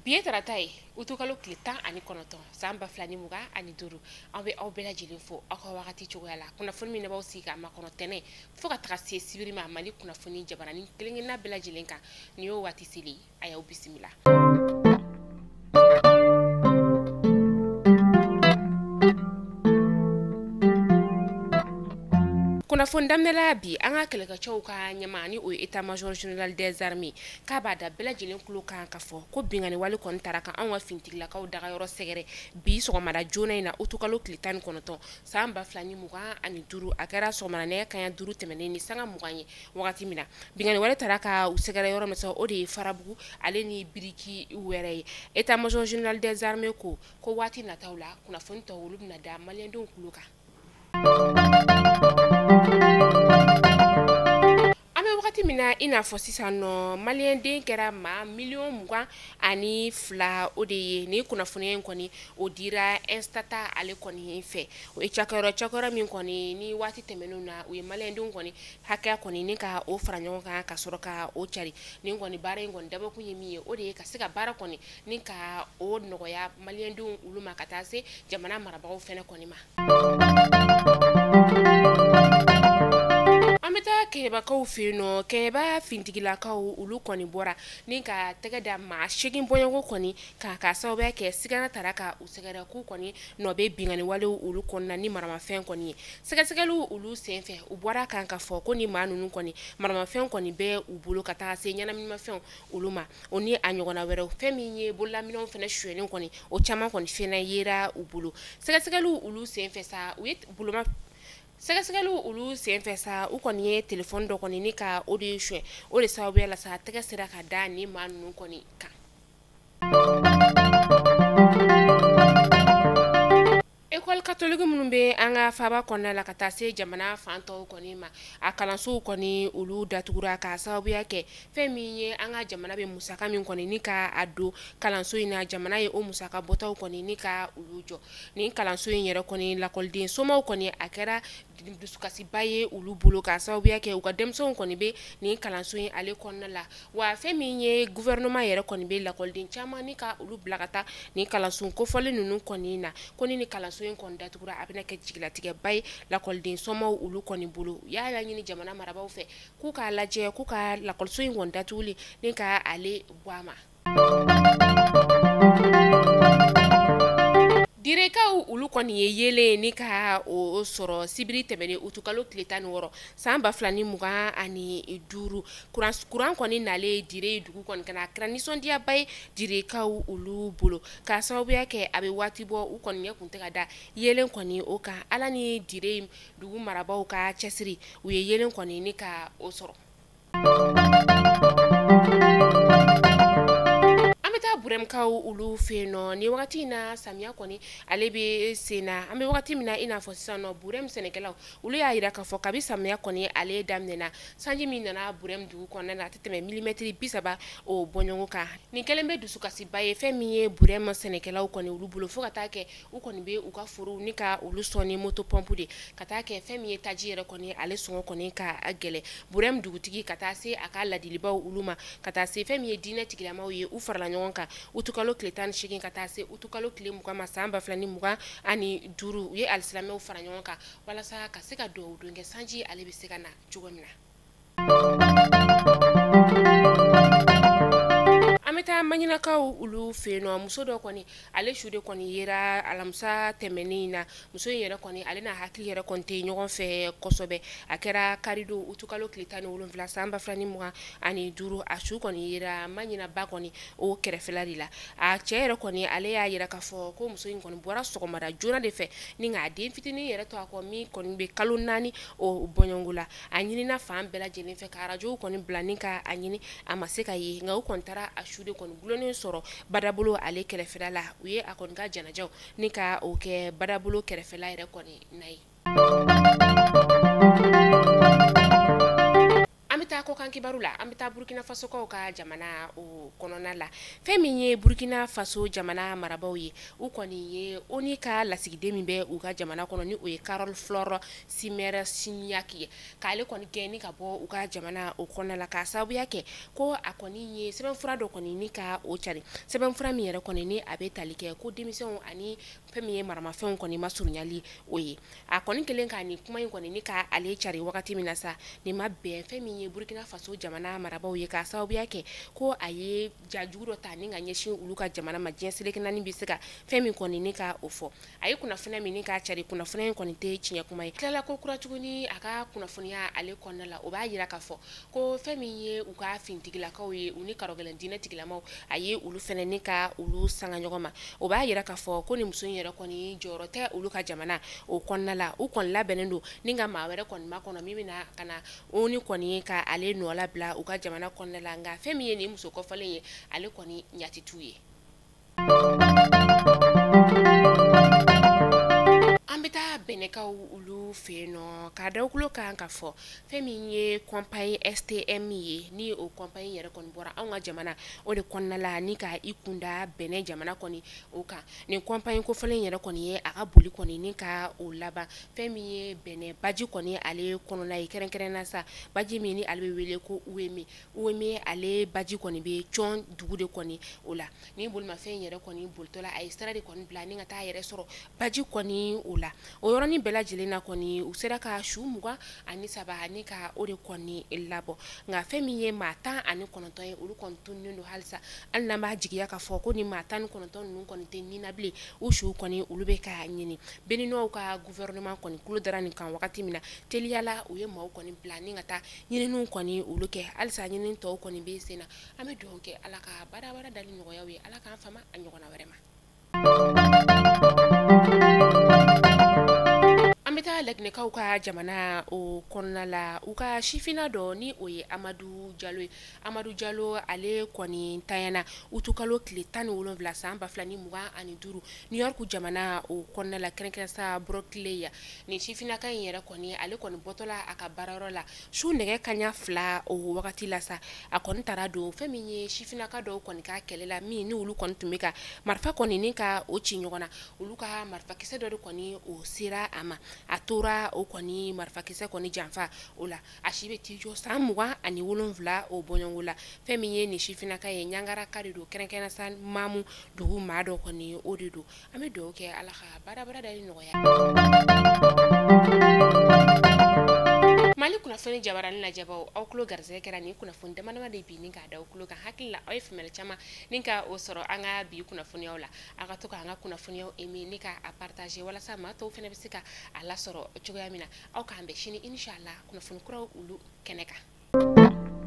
Bi ye tarata ye, utukalo tile 19 san 2025. Aw bɛ aw bɛɛ lajɛlen fo aw ka wagati cogoya la. Kunnafoni min b'aw sigi ka makɔnɔ tɛnɛ fo ka taga se sibiri ma, Mali kunnafoni jabaranin kelen-kelenna bɛɛ lajɛlen kan. Nin y'o waati selen, a y'aw bisimila. Kunnafoni daminɛla bi, an ka kɛlɛkɛcɛw ka ɲɛmaa ni o ye état major général des armées, k'a b'a da bɛɛ lajɛlen tulo kan ka fɔ ko binkanni wale kɔni taara ka anw ka finitigilakaw dagayɔrɔ sɛgɛrɛ bi sɔgɔmada joona in na, utukalo tile 19 san 2025. A kɛra sɔgɔmada nɛgɛ kanɲɛ 5 tɛmɛnen ni sanga 20 ye wagati min na, binkanni wale taara ka u sɛgɛrɛ yɔrɔ min sa, o de ye Farabugu ale ni Biriki wɛrɛ ye. État major général des armées ko waati nataw la kunnafoni tɔw olu bɛna da maliyɛndenw tulo kan. An bɛ wagati min na i n'a fɔ sisan nɔ, maliyɛnden kɛra maa miliyɔn 22 o de ye. Nin kunnafoniya in kɔni o dira Instata ale kɔni fɛ. O ye cakɛyɔrɔ min kɔni ni waati tɛmɛnenw na u ye maliyɛndenw kɔni hakɛya kɔni ni ka o fara ɲɔgɔn kan ka sɔrɔ ka o cari. Nin kɔni baara in kɔni dabɔkun ye min ye, o de ye ka se ka baara kɔni ni ka o nɔgɔya maliyɛndenw olu ma ka taa se jamana marabagaw fɛnɛ kɔni ma. An bɛ taa Kɛɲɛbakaw fɛ yen nɔ. Kɛɲɛba fintigilakaw olu kɔni bɔra ni ka tɛgɛ da maa 8 bɔɲɔgɔn kɔni k'a sababuya kɛ sigana taara ka u sɛgɛrɛ k'u kɔni nɔ bɛ binkanni walew olu kɔnɔna ni maramafɛn kɔni ye. Sɛgɛsɛgɛliw olu senfɛ, u bɔra kan ka fɔ ko ni maa ninnu kɔni maramafɛn kɔni bɛ u bolo ka taa se ɲɛnaminimafɛnw olu ma, o ni a ɲɔgɔnna wɛrɛw. Fɛn min ye bololaminɛnw fɛnɛ sonyɛnen kɔni, o caman kɔni fɛnɛ yera u bolo. Sɛgɛsɛgɛliw olu senfɛ sa, u ye boloma sɛgɛsɛgɛliw olu senfɛ sa, u kɔni ye telefɔni dɔ kɔni ni ka o de suɲɛ. O de sababuya la sa, tɛgɛ sera ka da ni maa ninnu kɔni kan. École catholique minnu bɛ an ka faaba kɔnɔna la ka taa se jamana fan tɔw kɔni ma, a kalansow kɔni olu datugura k'a sababuya kɛ fɛn min ye an ka jamana bɛ musaka min kɔni ni ka a don kalanso in na, jamana ye o musaka bɔtaw kɔni ni ka olu jɔ. Nin kalanso in yɛrɛ kɔni lakɔliden somaw kɔni a kɛra dusukasiba ye olu bolo k'a sababuya kɛ u ka denmisɛnw kɔni bɛ nin kalanso in ale kɔnɔna la. Wa fɛn min ye gouvernement yɛrɛ kɔni bɛ lakɔliden caman ni ka olu bila ka taa nin kalanso kofɔlen ninnu kɔni na, ko ni kalanso in kɔni datugura a bɛna kɛ jigilatigɛba ye lakɔliden somaw olu kɔni bolo. U y'a laɲini jamana marabaaw fɛ k'u k'a lajɛ k'u ka lakɔliso in kɔni datuguli ni ka ale bɔ a ma. Direkaw olu kɔni ye yeelen ni ka o sɔrɔ sibiri tɛmɛnen utukalo tile 16 san 2025. Kuran kɔni nalen Dire dugu kɔni kana, a kɛra nisɔndiyaba ye Direkaw olu bolo k'a sababuya kɛ a bɛ waati bɔ u kɔni ɲɛ kun tɛ ka da yeelen kɔni o kan. Ala ni Dire dugu marabaaw ka cɛsiri, u ye yeelen kɔni ni ka o sɔrɔ. An bɛ taa Burɛmkaw olu fɛ yen nɔ. Ni wagati in na, samiya kɔni ale bɛ sen na. An bɛ wagati min na i n'a fɔ sisan nɔ, Burɛm sɛnɛkɛlaw olu y'a jira k'a fɔ kabi samiya kɔni ale daminɛna, sanji min nana Burɛm dugu kɔnɔna na a tɛ tɛmɛ milimɛtiri 30 o bɔɲɔgɔn kan. Nin kɛlen bɛ dusukasiba ye fɛn min ye Burɛm sɛnɛkɛlaw kɔni olu bolo, fo ka taa kɛ u kɔni bɛ u ka forow ni ka olu sɔn ni moto pɔnpu de, ka taa kɛ fɛn min ye taji yɛrɛ kɔni ale sɔngɔ kɔni ka gɛlɛn. Burɛm dugutigi ka taa se a ka ladilibaw olu ma, ka taa se fɛn min ye diinɛ tigilamaw ye, u farala ɲɔgɔn kan utukalo tile 18 ka taa se utukalo tile 20 ma san 2025. U ye alisilamɛw fara ɲɔgɔn kan walasa ka se ka dugawu don kɛ sanji ale bɛ se ka na cogo min na. An bɛ taa Maɲinakaw olu fɛ yen nɔ. Muso dɔ kɔni ale su de kɔni yera alamisa tɛmɛnen in na. Muso in yɛrɛ kɔni ale n'a hakili yɛrɛ kɔni tɛ ɲɔgɔn fɛ kosɛbɛ. A kɛra karidon utukalo tile 17 san 2025. A su kɔni yera Maɲinaba kɔni o kɛrɛfɛla de la. A cɛ yɛrɛ kɔni ale y'a yira k'a fɔ ko muso in kɔni bɔra sɔgɔmada joona de fɛ ni k'a den fitinin yɛrɛ to a kɔ min kɔni bɛ kalo 4 o bɔɲɔgɔnko la. A ɲinina fan bɛɛ lajɛlen fɛ ka arajow kɔni bila ni ka a ɲini, a ma se ka ye. Nka u kɔni taara a su de kɔni gulonnen sɔrɔ badabolo ale kɛrɛfɛla la. U ye a kɔni ka janajaw ni ka o kɛ badabolo kɛrɛfɛla yɛrɛ kɔni na ye. An bɛ taa taa kɔkan kibaru la. An bɛ taa Burkina Fasokaw ka jamana o kɔnɔna la. Fɛn min ye Burkina Faso jamana marabaaw ye, u kɔni ye ONU ka lasigiden min bɛ u ka jamana kɔnɔ, ni o ye Carole Flore Simer Signac ye, k'ale kɔni gɛn ni ka bɔ u ka jamana o kɔnɔna la, k'a sababuya kɛ ko a kɔni ye sɛbɛnfura dɔ kɔni ni ka o cari, sɛbɛnfura min yɛrɛ kɔni ni a bɛ tali kɛ ko denmisɛnw ani fɛn min ye maramafɛnw kɔni masurunyali o ye. A kɔni kelen ka nin kuma in kɔni ni ka ale cari wagati min na sa, nin ma bɛn fɛn min ye Burkina Faso jamana marabaaw ye, k'a sababuya kɛ ko a ye jajugu dɔ ta ni ka ɲɛsin olu ka jamana ma. Diɲɛ seleke naani bɛ se ka fɛn min kɔni ni ka o fɔ. A ye kunnafoniya min ni k'a cari, kunnafoniya in kɔni tɛ tiɲɛ kuma ye. Tilala ko kura tuguni a ka kunnafoniya ale kɔnɔna la, o b'a jira k'a fɔ ko fɛn min ye u ka fintigilakaw ye, u ni karɔgɛlɛn diinɛ tigilamaw, a ye olu fɛnɛ ni ka olu sanga ɲɔgɔn ma. O b'a jira k'a fɔ ko nin muso in yɛrɛ kɔni jɔyɔrɔ tɛ olu ka jamana o kɔnɔna la. U kɔni labɛnnen don ni ka maa wɛrɛ kɔni makɔnɔ min bɛna ka na ONU kɔni ka ale nɔ labila u ka jamana kɔnɔna la. Nka fɛn min ye nin muso kɔfɔlen ye, ale kɔni ɲati t'u ye. An bɛ taa Bɛnɛkaw olu fɛ yen nɔ, k'a da tulo kan ka fɔ fɛn min ye compagnie STM ye, ni o compagnie yɛrɛ kɔni bɔra anw ka jamana o de kɔnɔna la ni ka i kunda Bɛnɛ jamana kɔni o kan. Nin compagnie kofɔlen yɛrɛ kɔni ye a ka boli kɔni ni ka o laban fɛn min ye Bɛnɛ baji kɔni ale kɔnɔna ye, kɛrɛnkɛrɛnna sa baji min ni ale bɛ wele ko Ouémé. Ouémé ale baji kɔni bɛ Cɔn dugu de kɔni o la. Nin bolimafɛn yɛrɛ kɔni bolitɔla, a ye sira de kɔni bila ni ka taa yɛrɛ sɔrɔ baji kɔni o la. O yɔrɔnin bɛɛ lajɛlen na kɔni, u sera ka su 23 ani ka o de kɔni labɔ. Nka fɛn min ye maa 19 ye, olu kɔni tununnen don halisa. Hali n'an b'a jigiya k'a fɔ ko ni maa 19 ninnu kɔni tɛ nin na bilen, u su kɔni olu bɛ ka ɲini. Béninois ka gouvernement kɔni tulo dara nin kan wagati min na, teliyala u ye maaw kɔni bila ni ka taa ɲininiw kɔni olu kɛ. Halisa ɲinini tɔw kɔni bɛ sen na. An bɛ dugawu kɛ Ala ka baara dali nɔgɔya ye, Ala k'an fama a ɲɔgɔnna wɛrɛ ma. An bɛ taa Laginɛkaw ka jamana o kɔnɔna la. U ka sifinna dɔ ni o ye Amadu Jalo ye. Amadu Jalo ale kɔni tanyana utukalo tile 17 san 2025 New York jamana o kɔnɔna la, kɛrɛnkɛrɛn sa Brooklyn ya. Nin sifinnaka in yɛrɛ kɔni, ale kɔni bɔtɔla a ka baarayɔrɔ la su nɛgɛ kanɲɛ 2 o wagati la sa, a kɔni taara don fɛn min ye sifinnaka dɔw kɔni ka kɛlɛ la, min ni olu kɔni tun bɛ ka marifa kɔni ni ka o ci ɲɔgɔn na. Olu ka marifakisɛ dɔ de kɔni o sera a ma, a tora o kɔni marifakisɛ kɔni janfa o la. A si bɛ t'i jɔ san 27 o bɔɲɔgɔnko la. Fɛn min ye nin sifinnaka ye, ɲangaraka de don, kɛrɛnkɛrɛn sa Mamu dugu maa dɔ kɔni o de don. An bɛ dugawu kɛ Ala ka baara dali nɔgɔya. Mali kunnafoni jabarani lajɛbaw, aw tulo garisɛgɛ kɛra nin kunnafoni dama dama de bi ni k'a da aw tulo kan. Hakili la aw ye faamuyali caman ni ka o sɔrɔ an ka bi kunnafoniyaw la. A ka to k'an ka kunnafoniyaw aimer ni ka a partager walasa maa tɔw fana bɛ se ka a lasɔrɔ cogoya min na. Aw k'an bɛn sini inshallah kunnafoni kuraw olu kɛnɛ kan.